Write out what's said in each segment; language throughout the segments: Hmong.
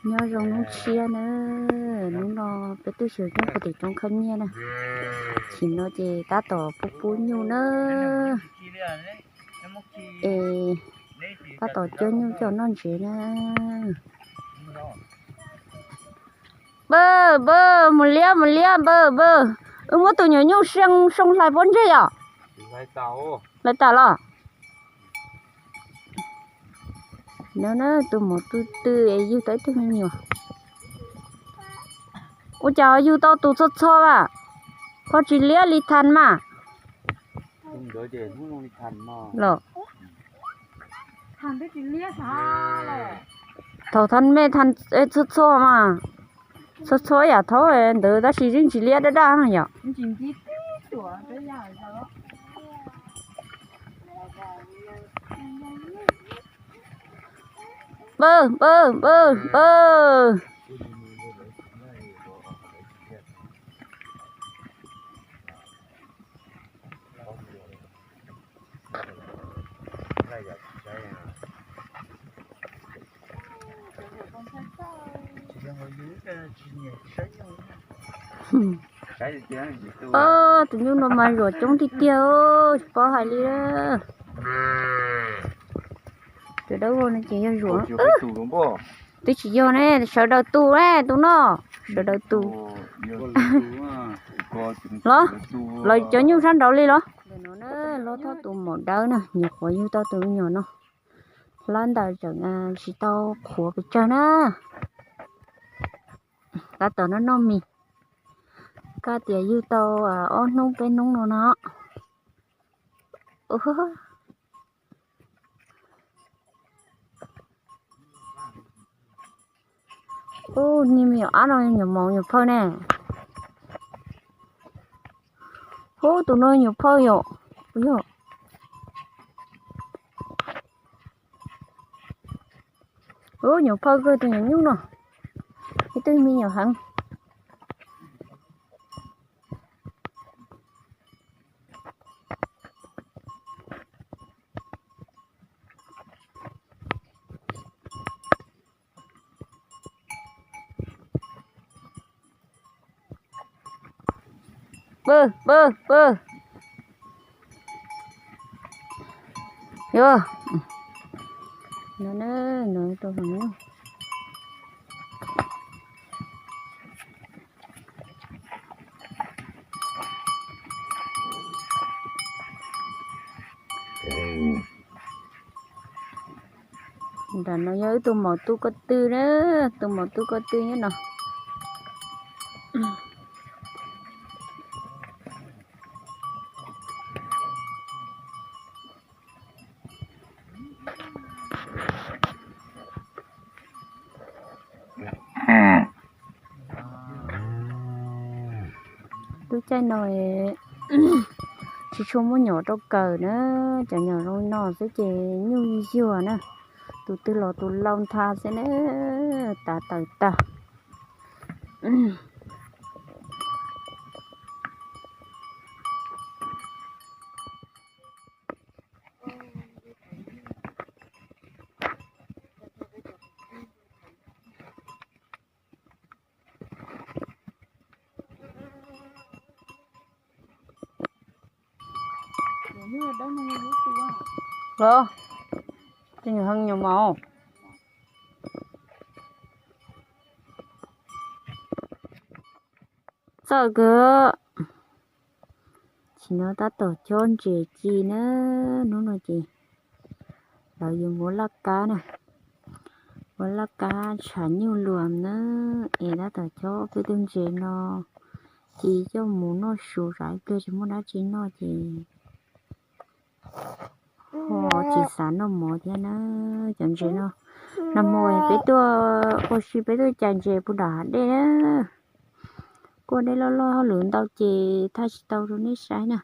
Nyob zoo hnub tshiab na, hnub no peb twb sawv nyob puag tim roob khawb nyiaj na. Tsim no ces tab tom pub pub nyuj na, es tab tom coj nyuj coj noj ntsev na. Npawg, npawg, mus liab mus liab npawg, npawg. Wb muab tus nyuam nyuj soo soo hlais pob ntseg yom. Hlais tas los? No na, tus maum tus twg es yug tau ib tug me nyuam. Ua cas yug tau tus txho txho a? Koj tsis liab li Thas mas. Los, thaum Thas me Thas txho txho mas, txho txho yam thaud ntawd tab sis yeej tsis liab daj daj yom. Npawg, npawg, npawg, npawg. Tus nyuj no mas zuam coob tiag tiag, tsis paub hais li. Tus dawb vog no ces yog zuam. Twb tsis yog ne, sawv daws tus ne, tus no, sawv daws tus. Los, los cov nyuj sab nraud li los. Ntawm no na, lob thoj tus maum dawb na, nyuam qhuav yug tau tus me nyuam no. Hlab ntawm tseem tsis tau qhuav pes tsawg na. Tab tom noj noj mis. Koj tias yug tau ob hnub peb hnub no no. Ub, niag me nyuam ab no nyuam maum nyuam phawj ne. Ub, tus no nyuam phawj yom. Yog. Ub, nyuam phawj kawg tus nyuam nyuj no. Ib tug me nyuam heev. Pw, pw, pw. Yo. No na, no rau hauv no. Nram no yog wb tus maum tu ko tw na, tus maum tu ko tw nyob no. Lub caij no tsis tshua muaj nyom rau kawm na, cov nyom zoo no xwb ces nyuj yuag na, tus twg los tus laus ntha xwb na, tav tawm tag. Los, tus nyuam heev nyuam maum. Txawj kawg. Tsis no tab tom chob ntses ci na, hnub no ces lawv yuav muab laj kab na, muab laj kab tshav nyuj luam na, es tab tom chob peb tug ntses no ci coj mus noj su, tsam ib pliag tsis muaj dab tsi noj ces ho tsis xav noj mov thiab na. Cov ntses no, nag hmo peb tuaj ua si peb tuaj cais ntses puag nram hav dej na. Kuj dej loj loj hauj lwm ntau ces thaij tsis tau rau nej saib na.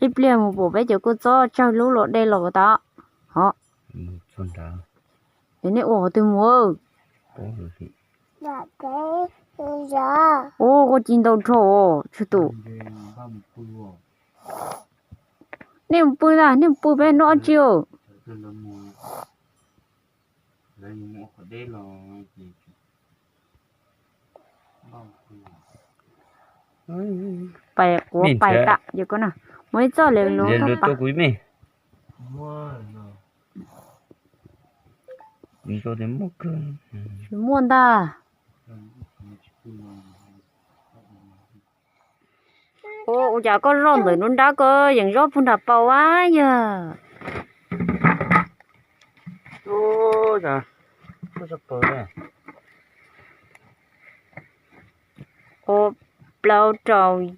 Ib pliag mus pom peb cov kua txob tsawg lub los de los tod. Ho, es nej ua qhov twg mus? Ua koj ci ntau nrho tsw tus. Nej mus pw ntag, nej mus pw peb noj tsi os. Pais quav pais tam yog ko na. Muaj ib txoj le luv tuaj pas. Muaj ntag. Ua cas koj zoj ntawm nruab nrab ko yeem zov puag nram paus a yog? Ua plaub rau yim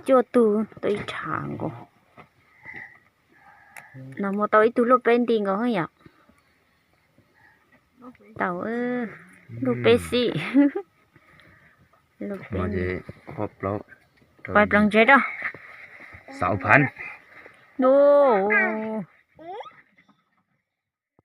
cuaj tug tau ib rhav nkaus. No muaj tau ib tug luaj peb nti nkaus yom. Tau, luaj peb xib. Pais plaub ntsev rau. Xav phav.